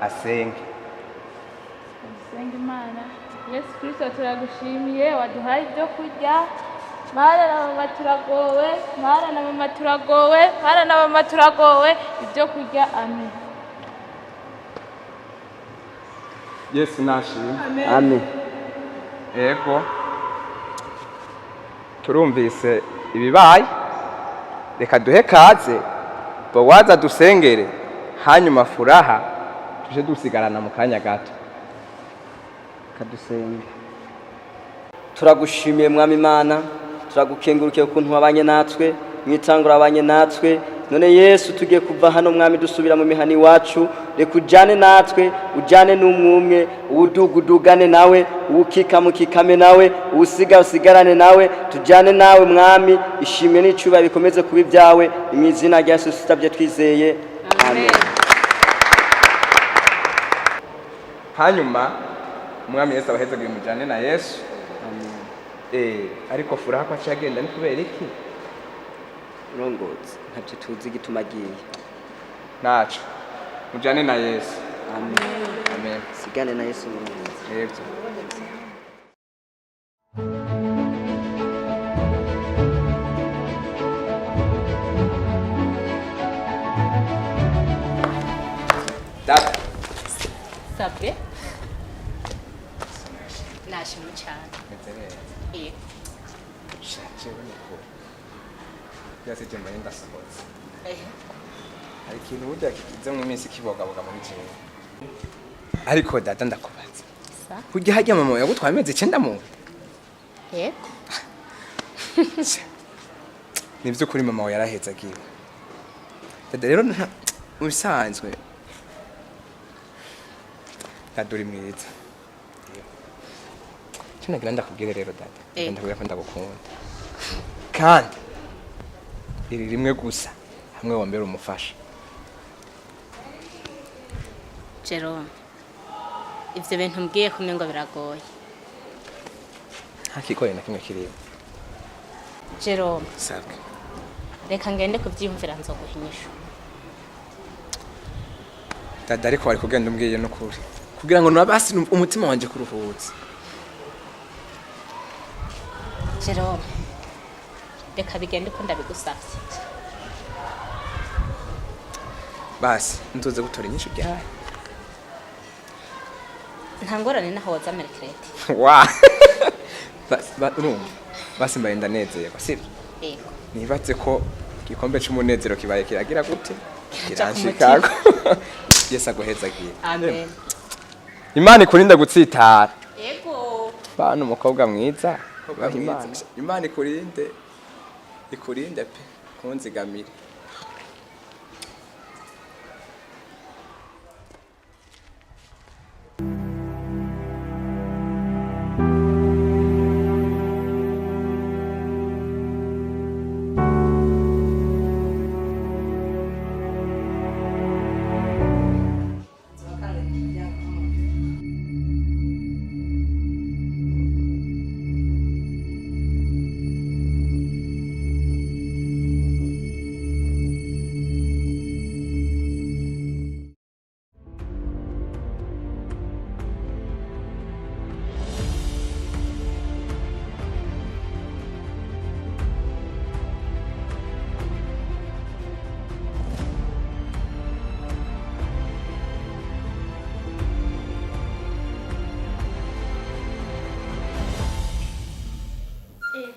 Asenge. Dusenga Imana. Yesu Kristo, turagushimiye waduhaye ibyo kurya. Mara na mama turagowe, mara na mama turagowe, mara na mama turagowe, ibyo kurya, amen. Yesu nashimwe. Amen. Ego, turumvise ibibaye, reka duhe kaze Bowaza dusengere, hanyuma Furaha tuje dusigarana mu kanya gato. Kadusenge. Turagushimiye Mwami Imana, turagukengurukiye ukuntu wabanye natwe mwitangura, wabanye natwe none. Yesu, tugiye kuva hano Mwami, dusubira mu mihana iwacu. Reka ujane natwe, ujane n'umwumwe, uwuduga udugane nawe, uwukikama ukikame nawe, uwusiga usigarane nawe, tujane nawe Mwami. Ishimwe n'icubahiro bikomeze kuba ibyawe. Mu izina rya Yesu tutabye twizeye, amen. Hanyuma Umwami Yesu abahezagiye, mujane na Yesu. Ariko Furaha ko aciye agenda, ni kubera iki? Urongozi, ntabyo tuzi igituma agiye. Ntaco, mujane na Yesu. Amen. Amen. Sigane na Yesu, murongozi. Yego. Data. Sabwe, nashimwe cyane. Meze neza. Yego. Jewe niko byose je mbanye ndasohotse. Hari ikintu burya kigize mu minsi kibogaboga muri jewe. Ariko data, ndakubaza, Sa. burya harya mama yagutwaye amezi 9 mu nda? Yego. Ni by'ukuri mama wawe yarahezagiwe. Dada rero, mu bisanzwe dada uri mwiza. Icyo nagira ndakubwire rero dada, ndakubwira ko ndagukunda, kandi iri rimwe gusa hamwe wambere umufasha. Jerome, ivyo bintu mbwiye kumwe ngo biragoye. Nta kigoye na kimwe kirimo. Jerome. Sabwe. Reka ngende kuvyiyumvira, nzoguha inyishu. Dada, ariko wari kugenda umbwiye n'ukuri kugira ngo nabasi umutima wanje kuruhutse. Jerome, reka bigende uko ndabigusavye. Basi nzoze gutora inyishu ryayo. Nta ngorane, naho woza mercredi. Wa urumva basi mbaye ndanezerwa, sibyo? Yego. Nibatse ko igikombe c'umunezero kibaye kiragira gute? Kiraja ku. Kiranshikako. Yesu aguhezagiye. Amen. Imana ikurinde gutsitara. Yego. Bana umukobwa mwiza. Imana, Imana ikurinde, ikurinde pe kunzigamire.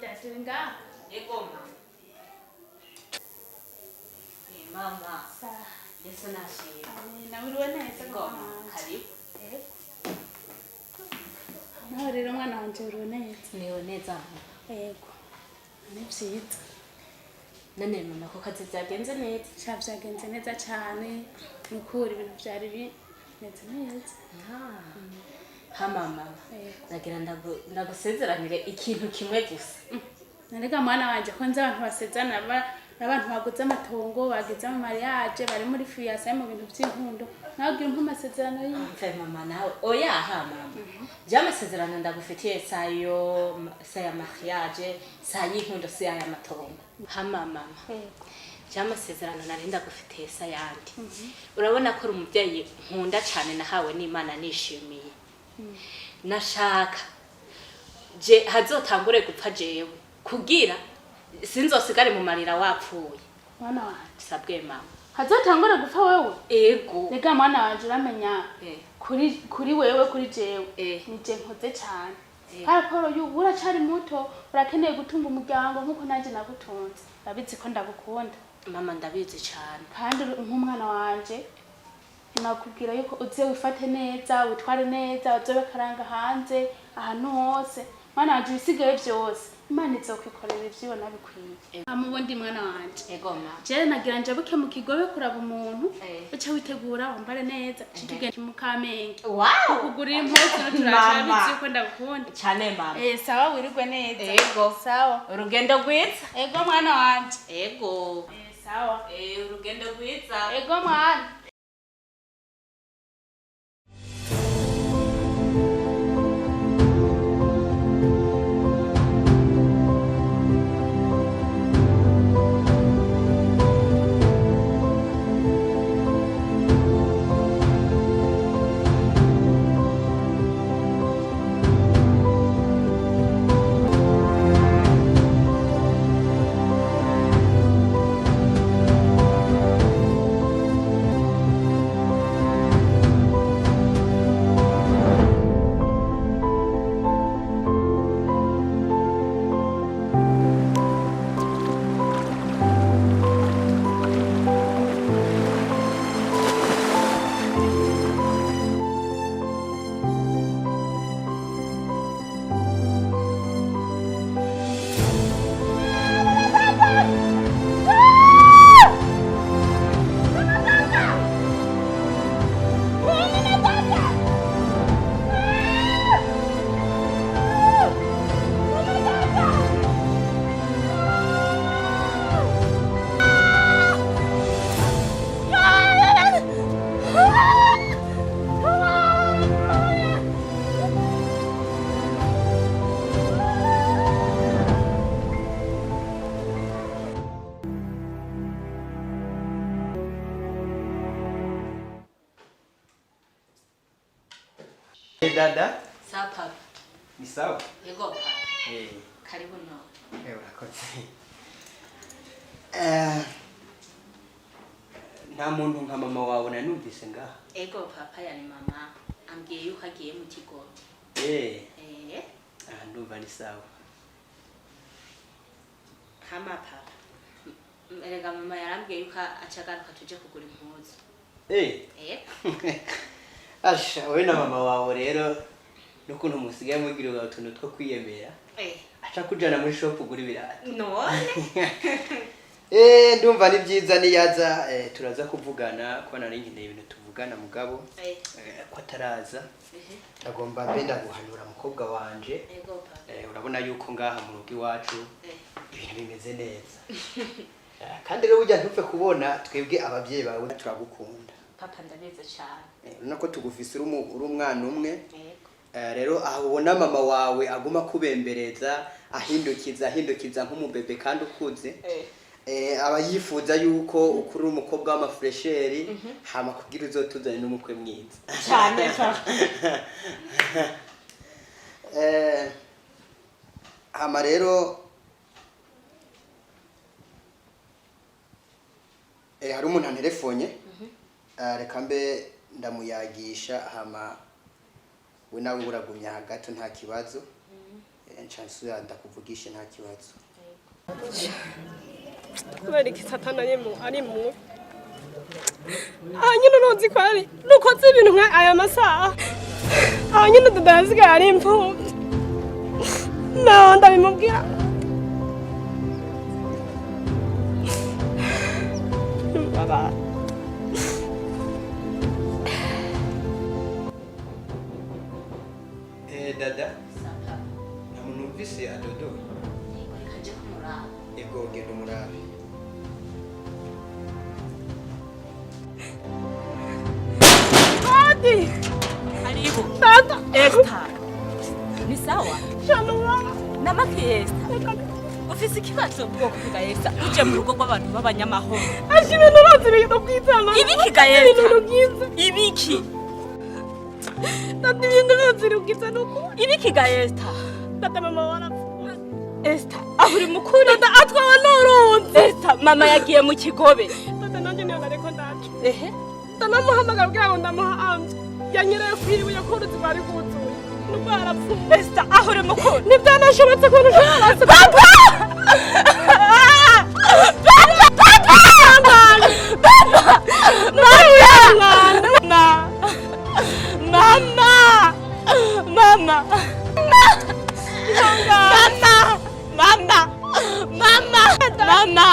Dada, uri ngaha? Yego mama. Mama. Yesu nashimwe. Nawe uriwe neza? Yego mama, karibu. Nawe rero mwana wanje, uriwe neza? Niwe neza mama. Yego, ni vyiza. None mama, ku kazi byagenze neza? Sha, vyagenze neza cane, ni ukuri ibintu vyari bimeze neza. Ha mama, Yego. nagira ndagusezeranire ikintu kimwe gusa. Narega mwana wanje, ko nzi abantu basezerana n'abantu baguze amatongo, bagize ama mariage, bari muri fiançailles, mu bintu vy'inkundo, nawe ugira umpe amasezerano yiwe? Mve mama nawe, oya. Ha mama, je amasezerano ndagufitiye sayo saya mariage, say'inkundo, si ay'amatongo. Ha mama, By'amasezerano nari ndagufitiye sayandi. Urabona ko uri umubyeyi nkunda cyane, nahawe n'Imana, nishimiye. Nashaka je hazotangure gupfa jewe kugira sinzosigare mu marira wapfuye. Mwana wanje. Sabwe mama. Hazotangure gupfa wewe? Ego. Rega mwana wanje, uramenya kuri wewe, kuri jewe, ni je nkoze cyane. Raporo y'ubu uracari muto, urakeneye gutunga umuryango nk'uko nanjye nagutunze. Urabizi ko ndagukunda. Mama, ndabizi cyane. Kandi uri nk'umwana wanje, nakubwira yuko uze wifate neza, witware neza, uzobe karanga hanze ahantu hose. Mwana wanje, ibisigaye byose Imana izokwikorera ivyibona bikwiye. Hama ubundi mwana wanje, Ego mama. jewe nagira njabuke mu Kigobe kuraba umuntu. Uce witegura, wambare neza, tugende mu Kamenge kugurira impuzu. Turacabizi yuko ndagukunda. Cyane mama. Eh, sawa, wirirwe neza. Ego. Sawa. Urugendo rwiza. Ego mwana wanje. Ego. Eh, sawa. Eh, urugendo rwiza. Ego mwana. Dada. Sawa papa. Ni sawa? Ego papa. Karibu no. Urakoze. Nta muntu nka mama wawe nanumvise ngaha. Ego papa, yani mama ambwiye yuko agiye mu kigo. Ah, ndumva ni sawa. Hama papa, erega mama yarambwiye yuko acagaruka tuje kugura impuzu. Asha, wowe na mama wawe rero n'ukuntu musigaye mugira utuntu two kwiyemera. Aca kujana muri shop ugura ibirato. None. Ndumva ni byiza niyaza, turaza kuvugana ko nari nkeneye ibintu tuvugana, mugabo ko ataraza, agomba mbe ndaguhanura mukobwa wanje. Ego papa. Urabona yuko ngaha mu rugo iwacu ibintu bimeze neza. Kandi rero burya ntupfe kubona, twebwe ababyeyi bawe turagukunda. Papa, ndabizi cyane. Urabona ko tugufise uri umwana umwe. Ego. Rero aho ubona mama wawe aguma kubembereza, ahindukiza ahindukiza nk'umubebe kandi ukuze, aba yifuza yuko ukuri umukobwa w'amafuresheri, hama kugira uzotuzane n'umukwe mwiza. Cyane papa. Hama rero hari umuntu anterefonye. Reka mbe ndamuyagisha, hama we nawe uragumya hagati, nta kibazo. Nca nsubira ndakuvugishe, nta kibazo. Kubera iki Satani ari mubi? Aha nyine uruzi ko ari nukoze ibintu nka aya masaha, aha nyine dada yasigaye ari imfubyi. No ndabimubwira. Baba. Dada. Sawa papa. Nta muntu numvise adodo. Ego, reka nje kumuraba. Ego, genda umurabe. Adi. Karibu. Dada. Esther, ni sawa? Shalom. Namaki Esther. Ufise ikibazo bwoko bwa Esther, uje mu rugo rw'abantu b'abanyamahoro. Asha, ibintu urozi ibintu bwiza mama. Ibiki ga Esther? Ibintu bwiza. Ibiki? Dada, ibintu urozi bwiza ni ukuri. Ibiki ga Esther? Dada, mama warapfuye. Esther, aho uri mukuri? Dada, atwawe n'uruzi. Esther, mama yagiye mu kigobe. Dada, nanjye niyo nariko ndaca. Ehe. Ndanamuhamagara kugira ngo ndamuhamvye, yanyereye kw'ibuye ko uruzi rwari rwuzuye, nubwo yarapfuye. Esther, aho uri mukuri? Ntibyanashobotse kuntu ushobora. Papa! Papa! Papa! Papa! Mama! Mama! Mama! Mama! Mama! Mama! Mama! Mama! Mama!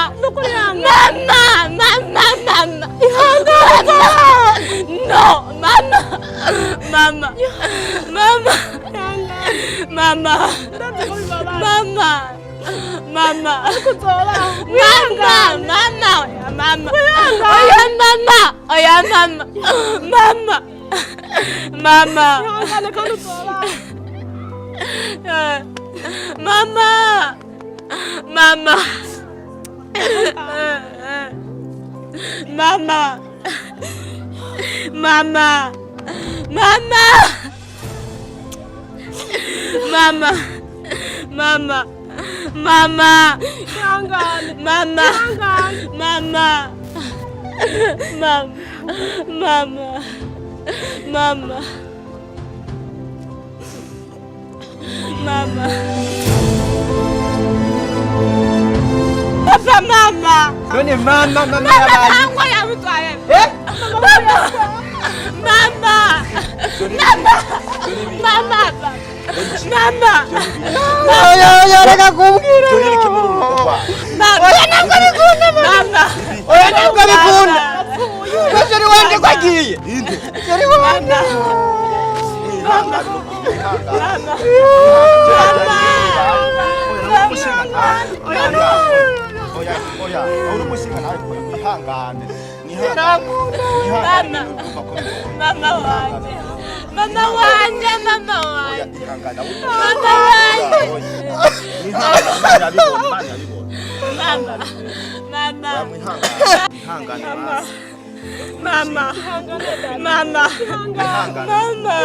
Mama! Mama! No! Mama! Mama! Mama! Mama! Mama! Mama! Mama! Mama! Oya mama! Oya mama! Oya mama! Mama! Mama! Ihangane kandi uzoba. Mama! Mama! Mama! Mama! Mama! Mama! Mama! Mama! Ihangane. Mama! Ihangane. Mama! Mama! Mama! Mama! Mama! Papa, mama! None mama, mama Mama yabaye nangwa yabutwaye. Eh? Mama! Mama! Mama! Mama! Mama! Oya, oya, reka kumbwira. Mama! Oya, ntabwo bikunda. Mama! Oya, ntabwo bikunda. Ko chéri wanje ko agiye, chéri wanje. Mama! Mama! Oya, oya, uri umushinga nawe, mwihangane, mwihangane. Mama! Mama wanje! Mama wanje! Mama wanje! Ihangane. Mama wanje! Mwihangane, Imana irabibona, Imana irabibona. Mama! Mama! Mwihangane, mwihangane basi. Mama! Mama! Mwihangane. Mama!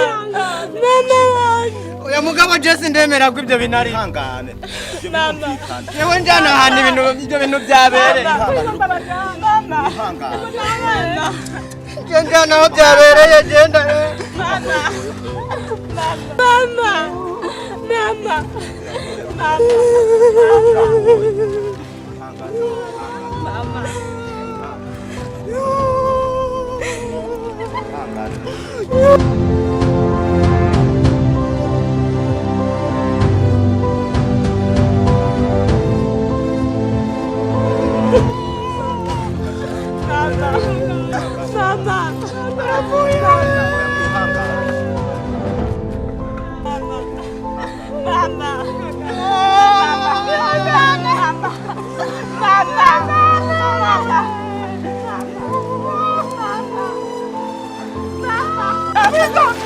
Mama wanje! Oya mugabo, Jesse, ndemera ko ibyo bintu ari Mwihangane. Ibyo Mama. birumvikana. Yewe, njyana ahantu ibintu, ibyo bintu byabereye. Mama! Mwihangane. Mama! Njyana aho byabereye, genda. Mama! Mama! Mama! Mama! Mama! Mwihangane. Mama! Mama! Mwihangane. Mama! Mama! Mama! Mama! Mama!